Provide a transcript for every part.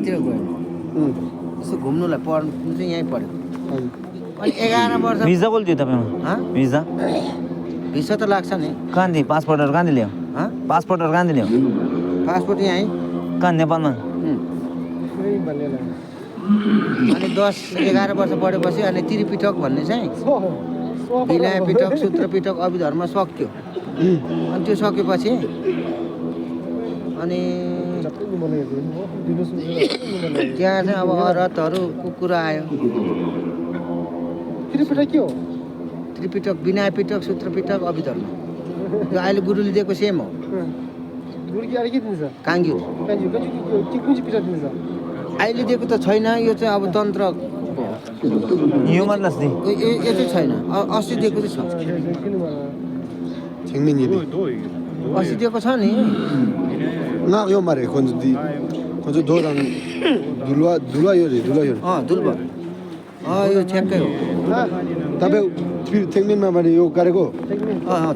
बाहिरतिर गयो यसो घुम्नुलाई पढ्नु चाहिँ यहीँ पढ्यो अनि 11 वर्ष भिजा कसले दियो तपाईँमा भिजा भिसा त लाग्छ नि कहाँ दियो पासपोर्टहरू कहाँ ल्यायो पासपोर्टहरू कहाँ ल्यायो पासपोर्ट यहीँ कहाँ नेपालमा अनि 10-11 वर्ष पढेपछि अनि त्रिपिटक भन्ने चाहिँ विनय पिटक सूत्र पिटक अभिधर्म सक्यो अनि त्यो सकेपछि अनि त्यहाँ चाहिँ अब रथहरूको कुरा आयो त्रिपिटक विनय पिटक सूत्र पिटक अभिधर्म यो अहिले गुरुले दिएको सेम हो काङ्ग्यु अहिले दिएको त छैन यो चाहिँ अब तन्त्र यो मान्नुहोस् नि यो चाहिँ छैन अस्ति दिएको चाहिँ छ अस्ति दिएको छ नि 요 말에 건지 도랑 둘라 요리 दुल्बा यो ठ्याक्कै हो तपाईँ ठेकमेनमा भने यो गरेको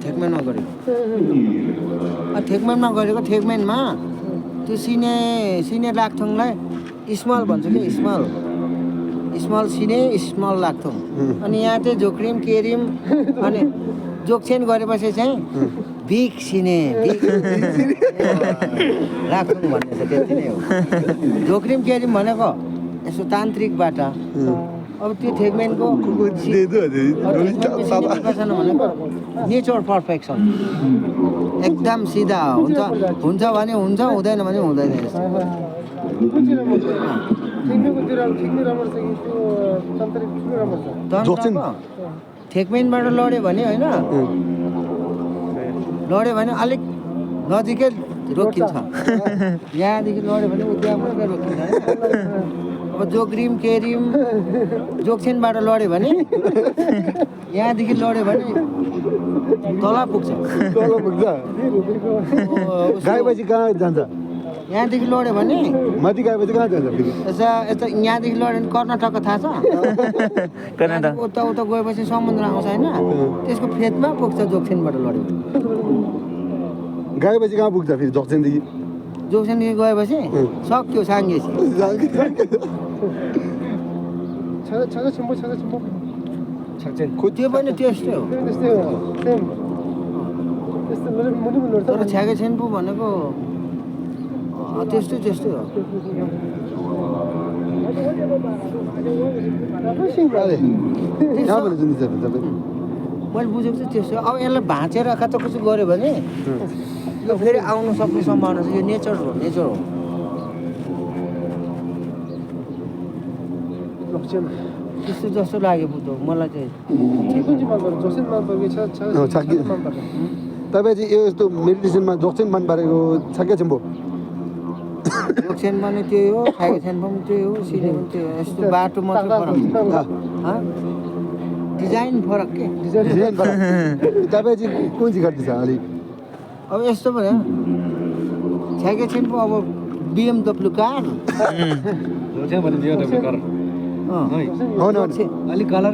ठेकमेनमा गरेको ठेकमेनमा गरेको ठेकमेनमा त्यो सिने लाक्थुङलाई स्मल भन्छ कि स्मल सिने स्मल लाक्थुङ अनि यहाँ चाहिँ झोक्रिम केरिम अनि जोक्सेन गरेपछि चाहिँ बिग सिने लाक्थुङ भन्ने छ त्यति नै हो झोक्रिम केरिम भनेको यसो तान्त्रिकबाट अब त्यो ठेकमेनको भनेको नेचर पर्फेक्सन एकदम सिधा हुन्छ भने हुन्छ हुँदैन भने हुँदैन ठेकमेनबाट लड्यो भने होइन लड्यो भने अलिक नजिकै रोकिन्छ यहाँदेखि लड्यो भने उद्यानमै रोकिन्छ अब जोग्रिम केरिम जोक्सेनबाट लड्यो भने यहाँदेखि लड्यो भने तल पुग्छ गएपछि कहाँ जान्छ यहाँदेखि लड्यो भने माथि गएपछि कहाँ जान्छ यता यहाँदेखि लड्यो भने कर्नाटक थाहा छ कर्नाटक उता गएपछि समुद्र आउँछ होइन त्यसको फेदमा पुग्छ जोक्सेनबाट लड्यो गएपछि कहाँ पुग्छ फेरि जोक्सेनदेखि जोक्सेनदेखि गएपछि सक्यो साङ्गेसी त्यो पनि त्यस्तै हो तर छ्यागे छेन्पु भनेको त्यस्तै हो मैले बुझेको चाहिँ त्यस्तो अब यसलाई भाँचेर कता कसो गऱ्यो भने यो फेरि आउनु सक्ने सम्भावना छ यो नेचर हो त्यस्तो जस्तो लाग्यो बुझ्दो मलाई चाहिँ तपाईँ चाहिँ यो यस्तो मेडिटेसनमा जोक्सेन मन पारेको छ क्या छम्बो जोक्सेन पनि त्यही हो छागेछेन पनि त्यही हो सिने पनि त्यही हो यस्तो बाटो मात्रै फरक डिजाइन फरक के डिजाइन फरक तपाईँ चाहिँ कुन चाहिँ गर्दैछ अलिक अब यस्तो भयो छागेछेन पो अब BMW कार अलिक कलर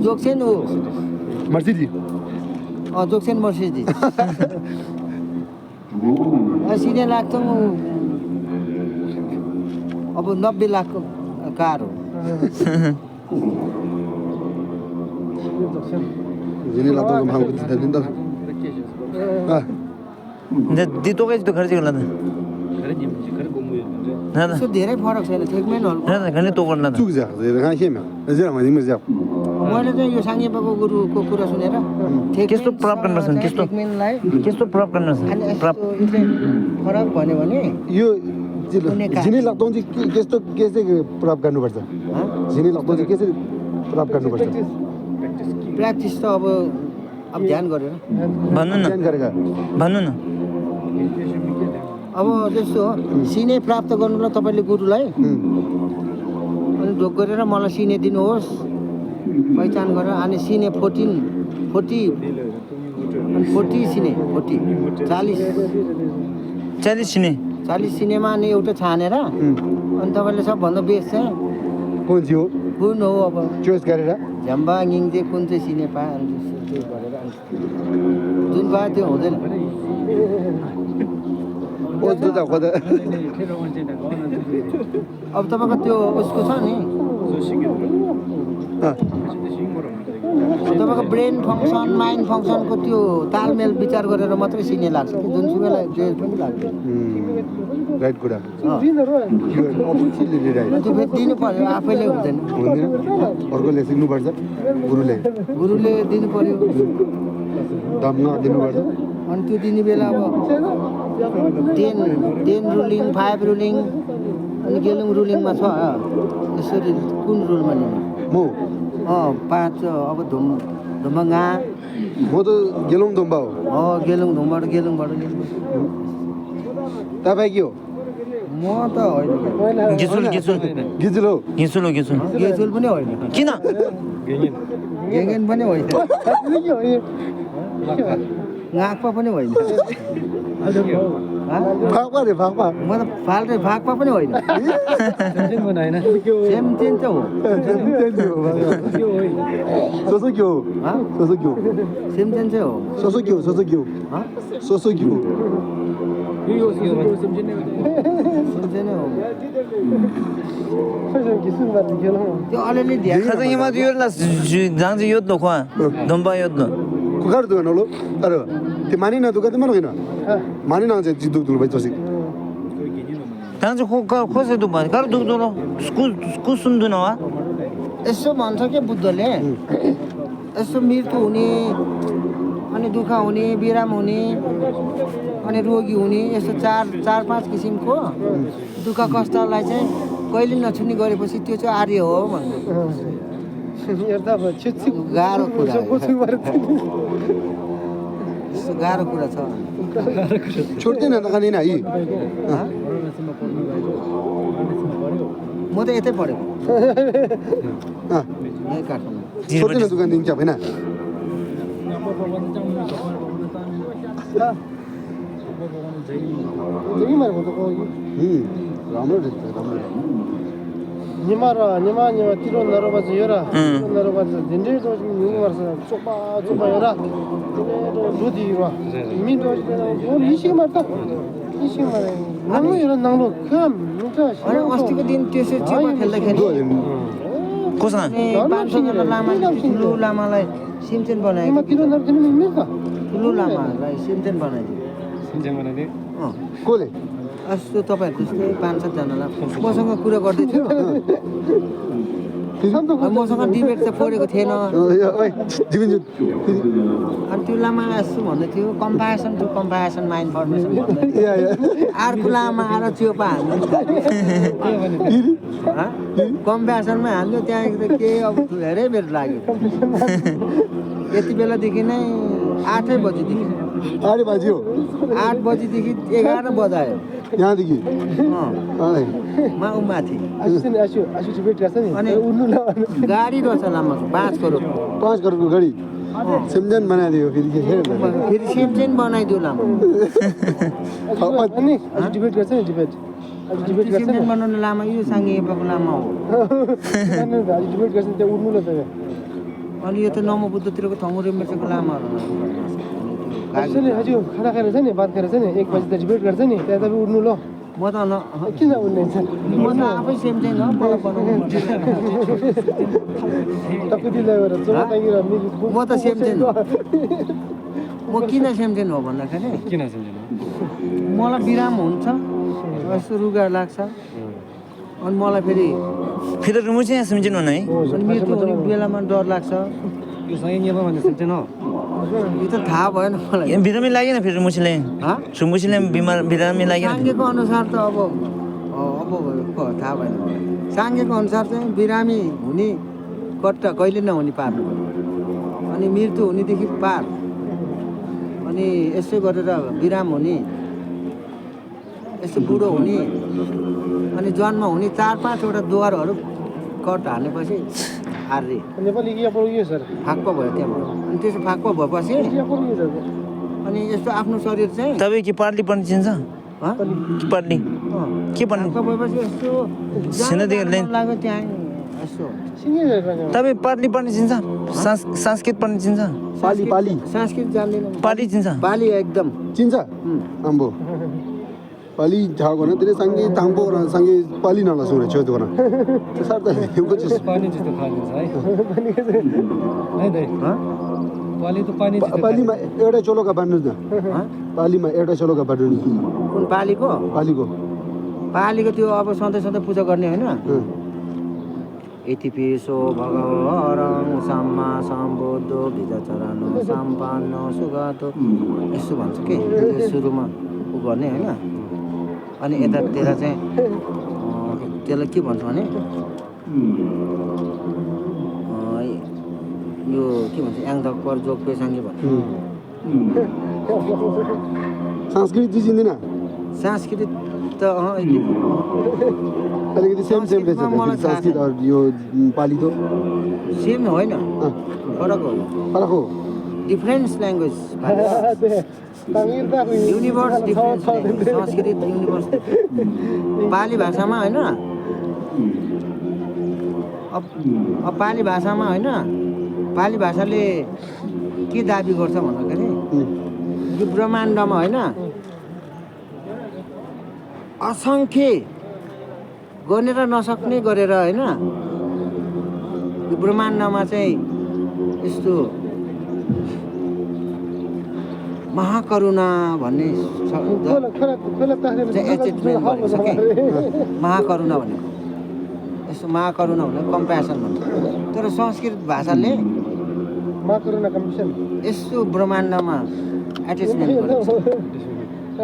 जोक्सेन हो मर्सिडिज जोक्सेन मर्सिडिज सिने लाग्थ्यो अब 90 लाखको कार हो दितो कैसे तो खर्च करना था त्यसो धेरै फरक छैन ठेकमेनहरु घने तो करना था चुक जा कहाँ खेम्या जरा मजी मजी मैले चाहिँ यो साङ्गेपाको गुरुको कुरा सुनेर त्यस्तो प्राप्त गर्न सक्छ ठेकमेनलाई त्यस्तो प्राप्त गर्न सक्छ प्राप्त फरक भन्यो भने यो जिनी लाग्दो चाहिँ त्यस्तो के चाहिँ प्राप्त गर्नुपर्छ जिनी लाग्दो चाहिँ के चाहिँ प्राप्त गर्नुपर्छ प्र्याक्टिस त अब ध्यान गरेर भन्नु न अब जस्तो सिने प्राप्त गर्नुलाई तपाईँले गुरुलाई अनि ढोक गरेर मलाई सिने दिनुहोस् पहिचान गरेर अनि सिने 40 सिने 40 सिने 40 सिनेमा अनि एउटा छानेर अनि तपाईँले सबभन्दा बेस्ट चाहिँ कुन चाहिँ हो कुन हो अब चोइस गरेर झ्याम्बा ङिङजे कुन चाहिँ सिने पाए अनि त्यो गरेर जुन पाए त्यो हुँदैन ओ दुधा खोदा अब तपाईँको त्यो उसको छ नि तपाईँको ब्रेन फङ्सन माइन्ड फङ्सनको त्यो तालमेल विचार गरेर मात्रै सिने लाग्छ कि जुनसुकैलाई जे पनि लाग्छ राइट कुरा अफिसियली राइट त्यो फेरि दिनु पर्यो आफैले हुँदैन हुँदैन अर्कोले सिक्नुपर्छ गुरुले दिनु पर्यो दम्न दिनुपर्छ अनि त्यो दिने बेला अब 10 रुलिङ 5 रुलिङ अनि गेलुङ रुलिङमा छ यसरी कुन रुलमा लिने म 5 अब धुम्बङ्गा म त गेलौँ दोम्बा हो गेलुङ धुमबाट गेलुङबाट तपाईँ के हो म त होइन गिजुल गिजुल हो गेजुल पनि होइन किन गेगेन पनि होइन गाक्पा पनि होइन फाक्पा रे फाक्पा म त फाल्टे फाक्पा पनि होइन सेमचेन चाहिँ हो सोसो के हो सेमचेन चाहिँ हो सोसो के हो सेमचेन नै हो त्यो अलिअलि ध्यान 가장 힘아도 요라 장지 요도 과 domba 요도 कुकार दुकान हो अरे त्यो मानि न दुकान त मन होइन मानि न चाहिँ जिदु दुल भाइ जसि 장지 코세도 봐 가르 두도로 스쿠순도 나와 यसो भन्छ के बुद्धले यसो मृत्यु हुने अनि दुःख हुने बिराम हुने अनि रोगी हुने यस्तो चार पाँच किसिमको दुःख कष्टलाई चाहिँ कहिले नछुने गरेपछि त्यो चाहिँ आर्य हो भन्दै गाह्रो कुरा गाह्रो कुरा छ छोड्दैन नखाने न यी म त यतै पढेको यही काठमाडौँ छोड्दैन दुकान दिन्छ होइन राम्रो रहेछ राम्रो निमारा तिरो नरोबाज योरा नरोबाज दिन्डे रोज निमारस चोपा योरा दुधी वा मि रोज ओल इसी मार्ता नाङ्लो योरा नाङ्लो काम हुन्छ अनि अस्तिको दिन त्यसै चेपा खेल्दाखेरि कोसँग 500 जना लामाले ठुलो लामालाई सिमचेन बनाएको तिरो नर्दिनु मिल्छ ठुलो लामालाई सिमचेन बनाइदियो कोले यस्तो तपाईँहरू जस्तै 5-7 जनालाई मसँग कुरा गर्दै थियो मसँग डिबेट चाहिँ पढेको थिएन अनि त्यो लामा यस्तो भन्दै थियो comparison to comparison mind formation अर्को लामा आएर चेपा हान्दै कम्पेरिसनमा हान्यो त्यहाँ के अब धेरै बेर लाग्यो यति बेलादेखि नै 8 बजीदेखि 8 बजी हो 8 बजीदेखि 11 बजायो यहाँदेखि माथि आसु डिबेट गर्छ नि अनि उड्नु ल गाडी रहेछ लामाको 5 करोडको गाडी सिमजन बनाइदियो फेरि सिमचेन बनाइदियो लामा अनि आसु डिबेट गर्छ नि डिबेट सिमचेन बनाउने लामा यो साङ्गेपाको लामा हो आसु डिबेट गर्छ नि त्यहाँ उड्नु ल त अनि यो त नमोबुद्धतिरको थङ्गु रेमेचको लामाहरू कसैले हजुर खाना खाएर छ नि बात गरेर छ नि 1 बजी त डिबेट गर्छ नि त्यहाँ तपाईँ उड्नु ल म त किन उड्ने छ म त आफै सेमचेन हो मलाई बनाउनु तपाईँ लगाएर चोमा तागिर म त सेमचेन हो म किन सेमचेन हो भन्दाखेरि किन सेमचेन मलाई बिराम हुन्छ यस्तो रुगा लाग्छ अनि मलाई फेरि फिर रुमुचे समझिन न है अनि मृत्यु हुने बेलामा डर लाग्छ यो सँगै नियम भन्ने सेमचेन हो यो त थाहा भएन मलाई ये बिरामी लागेन फिर मुछले सुमुछले बिमार बिरामी लागेन साङ्गेको अनुसार त अब थाहा भएन साङ्गेको अनुसार चाहिँ बिरामी हुने कट्टा कहिले नहुने पार्नु अनि मृत्यु हुनेदेखि पार अनि यसो गरेर बिराम हुने यस्तो बुढो हुने अनि जन्म हुने 4-5 वटा द्वारहरू कट हालेपछि आर्रे नेपाली के पढ्यो सर फाक्पा भयो त्यहाँबाट अनि त्यसो फाक्पा भएपछि अनि यस्तो आफ्नो शरीर चाहिँ तपाईँ के पार्टी पनि चिन्छ पार्टी के भन्नु फाक्पा भएपछि यस्तो सिनेदेखि मन लाग्यो त्यहाँ यस्तो तपाईँ पार्टी पनि चिन्छ संस्कृत पनि चिन्छ पाली संस्कृत जान्दैन पार्टी चिन्छ पाली एकदम चिन्छ अम्बो पाली झागोना तेरे संगे तांबो र संगे पाली नला सुरे छ दोना त्यो साथ हेको छ पानी जस्तो खाने छ है है दाइ पाली त पानी जस्तो पालीमा एउटा चोलोका बान्नु न पालीमा एउटा चोलोका बान्नु कुन पालीको पालीको पालीको त्यो अब सधैँ सधैँ पूजा गर्ने होइन इतिपिसो भगवरं सम्मा सम्बुद्धो विजचरण सम्पन्न सुगतो यसो भन्छ के सुरुमा उ गर्ने होइन अनि यतातिर चाहिँ त्यसलाई के भन्छ भने यो के भन्छ याङधक्कर जोग पेसाङ्गे भन्छ संस्कृत जिन्दिन संस्कृत त अलिकति सेम सेम रहेछ संस्कृत और यो पाली त सेम होइन फरक हो फरक हो डिफरेन्स ल्याङ्ग्वेज युनिभर्स डिफरेन्स संस्कृत युनिभर्स पाली भाषामा होइन अब पाली भाषामा होइन पाली भाषाले के दाबी गर्छ भन्दाखेरि यो ब्रह्माण्डमा होइन असङ्ख्य गनेर नसक्ने गरेर होइन यो ब्रह्माण्डमा चाहिँ यस्तो महाकरुणा भन्ने शब्द चाहिँ एचेटमेन्ट भनेको छ कि महाकरुणा भनेको यस्तो महाकरुणा भनेको कम्प्यासन भन्छ तर संस्कृत भाषाले महाकरुणा कम्प्यासन यस्तो ब्रह्माण्डमा एट्याचमेन्ट गरेको छ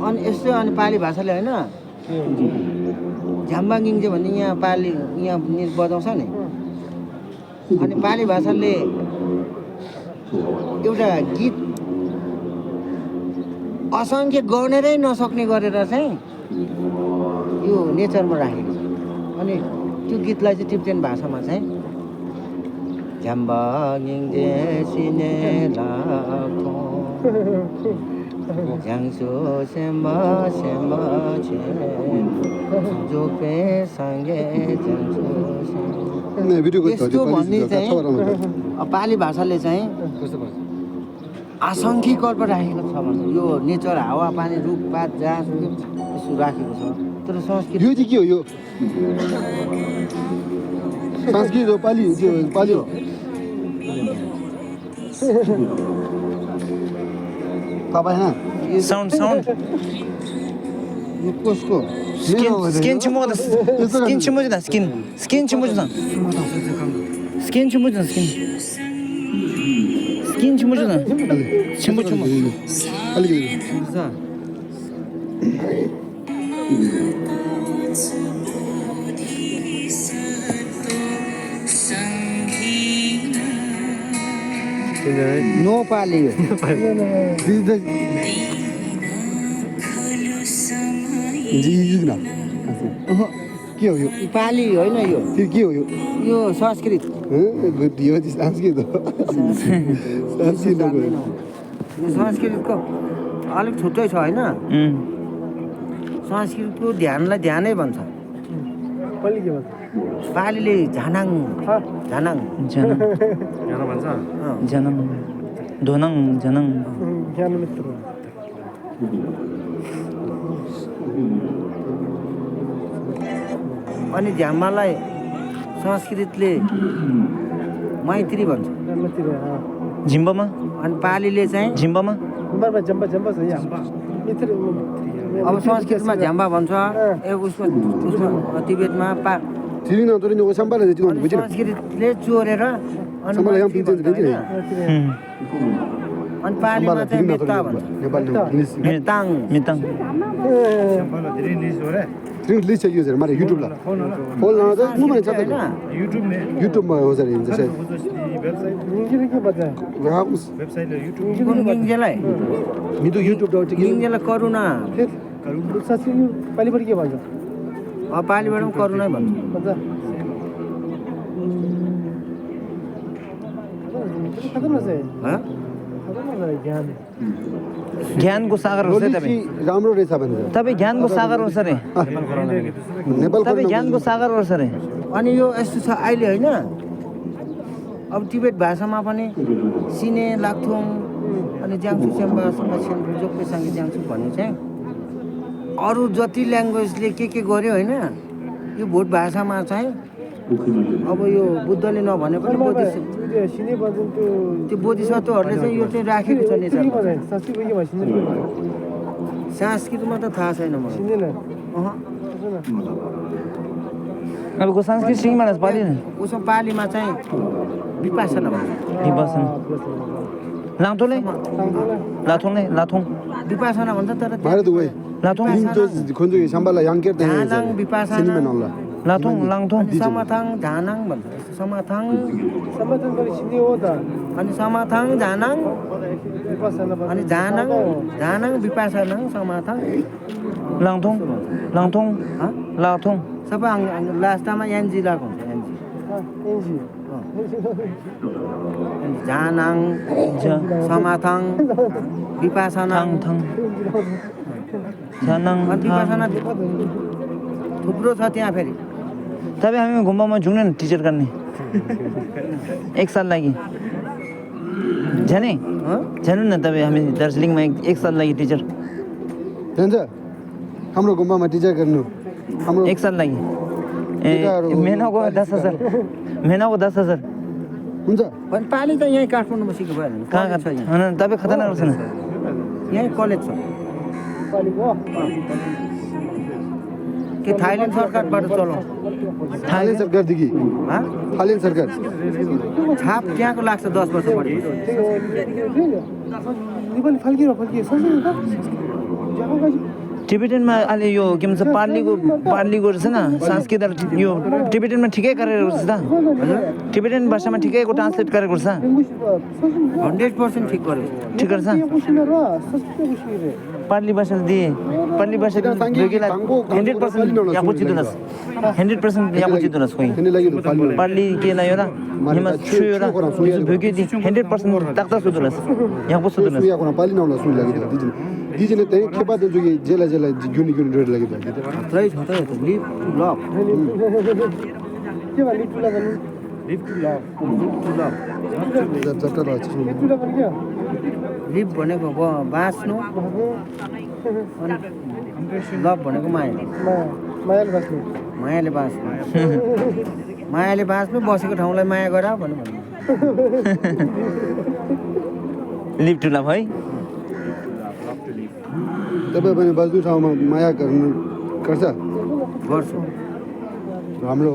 अनि यस्तो अनि पाली भाषाले होइन झ्याम्बाङ्गिङ्जे भन्ने यहाँ पाली यहाँ बजाउँछ नि अनि पाली भाषाले एउटा गीत असङ्ख्य गनेरै नसक्ने गरेर चाहिँ यो नेचरमा राखेको छ अनि त्यो गीतलाई चाहिँ टिब्टेन भाषामा चाहिँ झ्याम्बाङ्गिङ्जे सिने लाग्थो झ्याङ्सो सेम्बा सेम्बा छे जोपे सँगै यस्तो भन्ने चाहिँ पाली भाषाले चाहिँ असङ्ख्य कल्प राखेको छ भन्छ यो नेचर हावा पानी रुखपात जहाँ यसो राखेको छ तर संस्कृत यो चाहिँ के हो यो संस्कृत हो पाली पाली हो तपाईँ होइन साउन्ड यो कसको स्किन छिमोदा स्किन छिमोदा स्किन छिमोदा स्किन छिमोदा स्किन छिमोदा छिमो अलिकति नो पाली हो के हो यो पाली होइन यो के हो यो यो संस्कृत यो संस्कृत हो संस्कृत यो संस्कृतको अलिक छुट्टै छ होइन संस्कृतको ध्यानलाई ध्यानै भन्छ पाली के भन्छ पालीले झानाङ झानाङ जनम धोनाङ जनङ ज्ञान मित्र अनि झ्याम्बालाई संस्कृतले मैत्री भन्छ झिम्बामा अनि पालीले चाहिँ झिम्बामा जम्बा जम्बा छ यहाँ मित्र अब संस्कृतमा झ्याम्बा भन्छ उसमा तिब्बतमा तिमी नतोरी नो सम्पाले दिनु बुझिन संस्कृतले चोरेर अनि सम्पाले यहाँ पिन्छ दिन्छ अनि पालीमा चाहिँ मेता भन्छ नेपाली इंग्लिश मेताङ मिताङ ट्रिंग लिस्ट चाहिए सर हमारे YouTube ला फोन लाना था मुंह में चाहते हैं YouTube में हो सर जैसे इंग्लिश के बता वहाँ उस कुन गिङ्जेलाई मी तो YouTube.com गिङ्जेलाई करुणा फिर संस्कृत पाली पर के भन्छ अब पालीबाट पनि करुणै भन्छ बता खतम से हँ खतम है ज्ञान ज्ञानको सागर हो रोली तपाईँ राम्रो रहेछ भने तपाईँ ज्ञानको सागर हो सर नेपाल तपाईँ ज्ञानको सागर हो सर अनि यो यस्तो छ अहिले होइन अब टिबेट भाषामा पनि सिने लाक्थुङ अनि ज्याङ्सु सेम्बासँग सेन्ट्रल जोक्पेसँग ज्याङ्सु भन्ने चाहिँ अरू जति ल्याङ्ग्वेजले के गर्यो होइन यो भोट भाषामा चाहिँ अब यो बुद्धले नभने पनि सिने बजन त्यो बोधिसत्वहरूले चाहिँ यो चाहिँ राखेको छ नेचर संस्कृत के भाषा सिने संस्कृतमा त थाहा छैन मलाई सिने अब को संस्कृत सिंहमा पाली न उसमा पालीमा चाहिँ विपासना भन्छ विपासन लाङथोङले लाथोङ विपासना भन्छ तर भारत वही लाथोङ खन्जो साम्बाला याङ्केर झानाङ विपासना सिनेमा नल्ला लाथोङ लाङथोङ समाथाङ झानाङ भन्छ समाथाङ समझन पनि सिने हो त अनि समाथाङ झानाङ विपसना अनि झानाङ विपासना समाथाङ लाङथोङ लाथोङ सबै लास्टमा एनजी लगाएको हुन्छ एनजी एनजी झानाङ समाथाङ विपासना थाङ झानाङ अनि विपासना थुप्रो छ त्यहाँ फेरि तपाईँ हामी घुम्बामा जाउँ न टिचर गर्ने एक साल लागि जानु न तपाईँ हामी दार्जिलिङमा एक साल लागि टिचर जान्छ हाम्रो गुम्बामा टिचर गर्नु हाम्रो एक साल लागि ए महिनाको 10,000 महिनाको 10,000 हुन्छ अनि पाली त यहीँ काठमाडौँमा सिक्नु भयो भने कहाँ छ यहाँ होइन तपाईँ खतरनाक गर्छ न यहीँ कलेज छ के थाइल्यान्ड सरकारबाट चलाउँ थाइल्यान्ड सरकारदेखि थाइल्यान्ड सरकार छाप त्यहाँको लाग्छ 10 वर्ष बढी नेपाली फल्किरो संस्कृत टिबेटनमा अहिले यो के भन्छ पार्लीको रहेछ न संस्कृत यो टिबेटनमा ठिकै गरेको रहेछ त टिबेटन भाषामा ठिकैको ट्रान्सलेट गरेको रहेछ 100% ठिक गर्यो ठिक रहेछ पार्ली भाषा दिए पार्ली भाषा दोगेला 100% यहाँ पुचिदुलस 100% यहाँ पुचिदुलस कोही त्यसले लागि फाल्नु पार्ली के लायो र हिमा छुयो र भोग्यो दि 100% ताक्ता सुदुलस यहाँ पुचिदुलस सुया कोना पाली नहुला सुई लागि दिजने त्यही खेपा त्यो जुगे जेला गुनी रेड लागि त त्रै छ त लिभ लभ के भन्नु ठुला भन्नु लिभ टु लभ जट्टा रहेछ ठुला भन्नु के लिभ भनेको बाँच्नु अनि लभ भनेको माया मायाले बस्नु मायाले बाँच्नु मायाले बाँच्नु बसेको ठाउँलाई माया गर भन्नु लिभ टु लभ है तपाईँ पनि बस्नु ठाउँमा माया गर्छ गर्छु राम्रो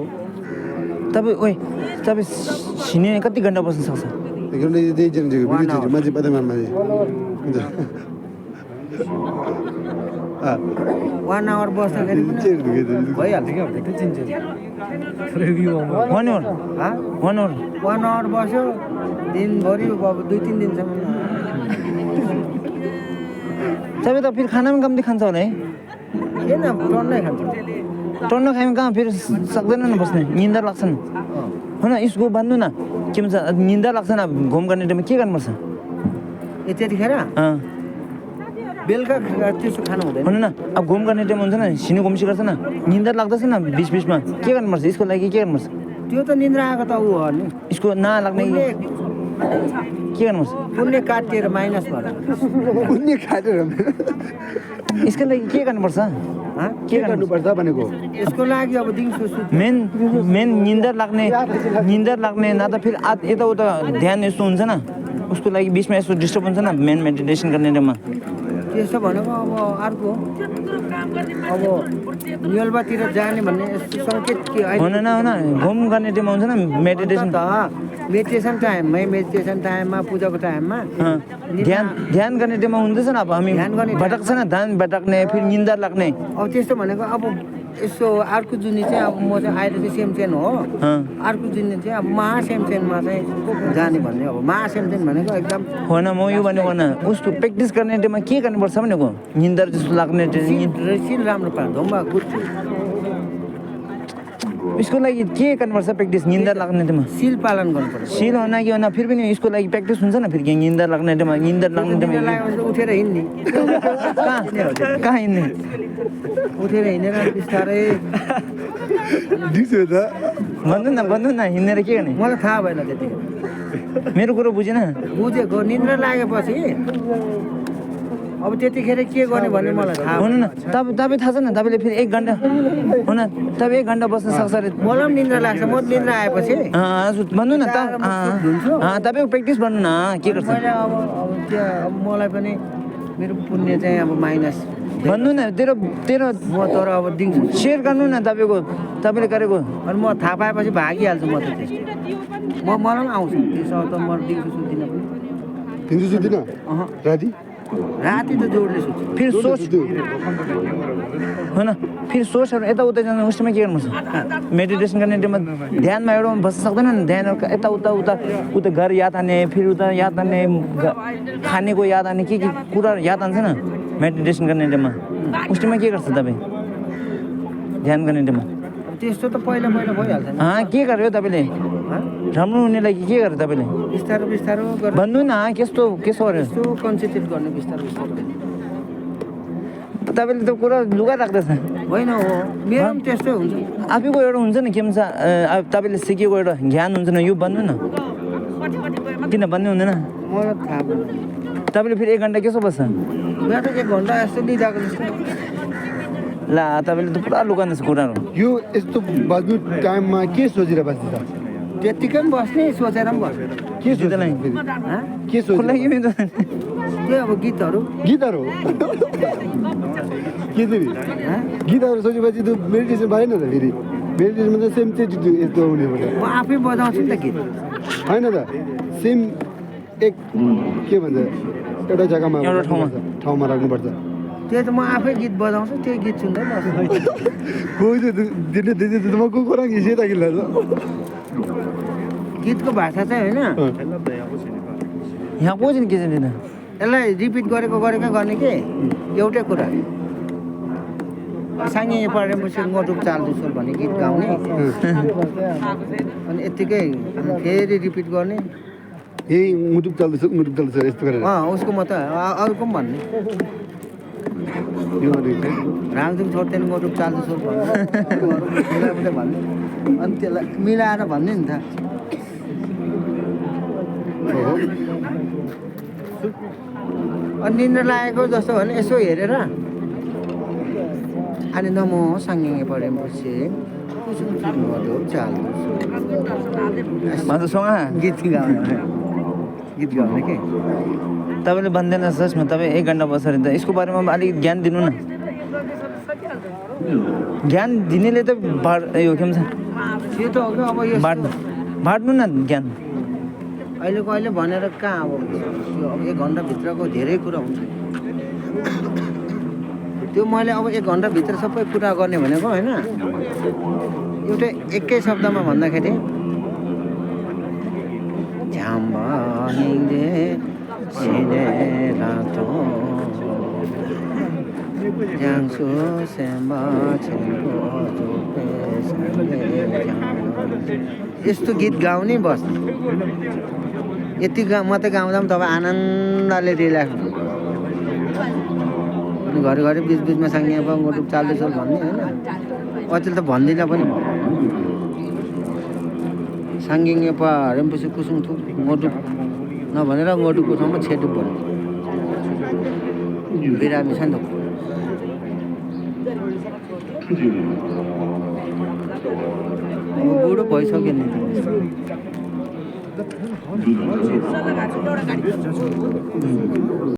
तपाईँ सिने कति घन्टा बस्न सक्छ एकदमै त्यही जन भिडियो मान्छे पदमा मान्छे हुन्छ 1 आवर बस्दाखेरि भइहाल्छ रिभ्यू 1 आवर 1 आवर 1 आवर बस्यो दिनभरि अब 2-3 दिनसम्म तपाईँ त फेरि खाना पनि कम्ती खान्छ होला है किन टन्नै खान्छ टन्न खायो भने कहाँ फेरि सक्दैन न बस्ने निन्दा लाग्छ नि होइन यसको भन्नु न के भन्छ निन्दा लाग्छ न घुम गर्ने टाइममा के गर्नुपर्छ त्यतिखेर बेलुका त्यसो खानु हुँदैन हुन न अब घुम गर्ने टाइम हुन्छ न सिनु घुम्सी गर्छ न निन्दा लाग्दैछ न बिचमा के गर्नुपर्छ यसको लागि के गर्नुपर्छ त्यो त निन्द्रा आएको त ऊ हो नि यसको नलाग्ने के गर्नुपर्छ पुण्य काटिएर माइनस भएर पुण्य खाटेर यसको लागि के गर्नुपर्छ के गर्नुपर्छ भनेको यसको लागि अब दिउँसो सुत्नु मेन निन्दा लाग्ने न त फेरि यताउता ध्यान यस्तो हुन्छ न उसको लागि बिचमा यस्तो डिस्टर्ब हुन्छ न मेन मेडिटेसन गर्ने टाइममा त्यस्तो भनेको अब अर्को अब न्युलबातिर जाने भन्ने यस्तो सङ्केत के होइन घुम गर्ने टाइममा हुन्छ न मेडिटेसन मेडिटेसन टाइममा पूजाको टाइममा ध्यान गर्ने टाइममा हुँदैछ न अब हामी भटक्छ न ध्यान भटक्ने फेरि निन्दा लाग्ने अब त्यस्तो भनेको अब यसो अर्को जुनी चाहिँ अब म चाहिँ अहिले चाहिँ सेमचेन हो अर्को जुनी चाहिँ अब महासेमचेनमा चाहिँ जाने भन्ने अब महासेमचेन भनेको एकदम होइन म यो भनेको होइन उसको प्र्याक्टिस गर्ने टाइममा के गर्नुपर्छ भनेको निन्दा जस्तो लाग्ने सिन राम्रो पार्छ धुम्बा गुड यसको लागि के गर्नुपर्छ प्र्याक्टिस निन्दा लाग्ने टाइममा सिल पालन गर्नुपर्छ सिल हुन कि हुन फेरि पनि यसको लागि प्र्याक्टिस हुन्छ न फेरि निन्दा लाग्ने टाइममा निन्दा लाग्ने टाइममा लागेपछि उठेर हिँड्ने कहाँ हिँड्ने उठेर हिँडेर बिस्तारै दिउँसो त भन्नु न हिँडेर के गर्ने मलाई थाहा भएन त्यति मेरो कुरो बुझेन बुझेको निन्द्रा लागेपछि अब त्यतिखेर के गर्ने भन्ने मलाई थाहा हुनु न तपाईँ थाहा छ न तपाईँले फेरि 1 घन्टा हुन तपाईँ 1 घन्टा बस्न सक्छ अरे मलाई पनि निन्द्रा लाग्छ म निन्द्रा आएपछि भन्नु न तपाईँको प्र्याक्टिस भन्नु न के गर्छ मैले अब त्यो अब मलाई पनि मेरो पुण्य चाहिँ अब माइनस भन्नु न तेरो म तर अब दिन्छु सेयर गर्नु न तपाईँले गरेको अनि म थाहा पाएपछि भागिहाल्छु म त त्यस्तो मलाई पनि आउँछ त्यसो त म दिन्छु सुत्दिनँ पनि दिउँसो सुत्दिन अहँ राति राति त जोडले सुत्छु फेरि सोच होइन फेरि सोचहरू यताउता जानु उसमा के गर्नुपर्छ मेडिटेसन गर्ने टाइममा ध्यानमा एउटा बस्न सक्दैन नि ध्यान उता घर याद आने फेरि उता याद आने खानेको याद आने के कुराहरू याद आउँछ न मेडिटेसन गर्ने टाइममा उसमा के गर्छ तपाईँ ध्यान गर्ने टाइममा त्यस्तो त पहिला भइहाल्छ नि के गर्यो तपाईँले राम्रो हुनेलाई के गर्यो तपाईँले बिस्तारो बिस्तारो गरेर भन्नु न केस्तो गर्यो यस्तो कन्सन्ट्रेट गर्ने बिस्तारो बिस्तारो तपाईँले त कुरा लुगा राख्दैछ होइन हो मेरो पनि त्यस्तै हुन्छ आफैको एउटा हुन्छ नि के भन्छ अब तपाईँले सिकेको एउटा ज्ञान हुन्छ न यो भन्नु न किन भन्नु हुँदैन मलाई थाहा भएन तपाईँले फेरि 1 घन्टा कसो बस्छ मेरो त 1 घन्टा यस्तो लिइरहेको जस्तो ला तपाईँले त पुरा लुगाउँदैछ कुराहरू यो यस्तो बाजु टाइममा के सोचेर बस्दैछ त्यत्तिकै पनि बस्ने सोचेर पनि बस्ने के सोच्दै के खुल्ला सोच्दै के त्यो अब गीतहरू गीतहरू के चाहिँ गीतहरू सोचेपछि त मेडिटेसन भएन त फेरि मेडिटेसनमा त सेम चाहिँ यस्तो आउने पर्छ म आफै बजाउँछु नि त गीत होइन त सेम एक के भन्छ एउटा जग्गामा एउटा ठाउँमा राख्नुपर्छ त्यो त म आफै गीत बजाउँछु त्यही गीत सुन्दै बस्छु कोही त दिने दिने त म को कुरा घिसे त किल्ला गीतको भाषा चाहिँ होइन यहाँ बुझ्यो नि के चाहिँ दिँदा यसलाई रिपिट गरेकै गर्ने के एउटै कुरा साङ्गे पढेपछि मोटुक चाल्दैछु भन्ने गीत गाउने अनि यत्तिकै फेरि रिपिट गर्ने यही मुटुक चल्दैछ यस्तो गरेर उसको म त अरूको पनि भन्ने यो भनेको राङजुङ छोड्दैन मोटुक चाल्दैछु भन्ने अनि त्यसलाई मिलाएर भन्ने नि त अनि निन्द्रा लागेको जस्तो भने यसो हेरेर अनि नमो साङ्गे पढेपछि गीत गाउने के तपाईँले भन्दैन जसमा तपाईँ 1 घन्टा बस्छ अरे त यसको बारेमा अलिक ज्ञान दिनु न ज्ञान दिनेले त यो के भन्छ त्यो त हो कि अब यो बाँड्नु न ज्ञान अहिलेको अहिले भनेर कहाँ अब त्यो अब 1 घन्टाभित्रको धेरै कुरा हुन्छ त्यो मैले अब 1 घन्टाभित्र सबै कुरा गर्ने भनेको होइन एउटा एकै शब्दमा भन्दाखेरि यस्तो गीत गाउने बस यति मात्रै गाउँदा पनि तपाईँ आनन्दले रिल्याक्स अनि घरि बिचबिचमा साङ्गे मोटुक चाल्दैछ भन्ने होइन अचेल त भन्दिनँ पनि साङ्गे पा रेम्पुसी कुसुङ थु मोटुक नभनेर मोटुकको ठाउँमा छेटुक भन्ने बिरामी छ नि त बुढो भइसक्यो नि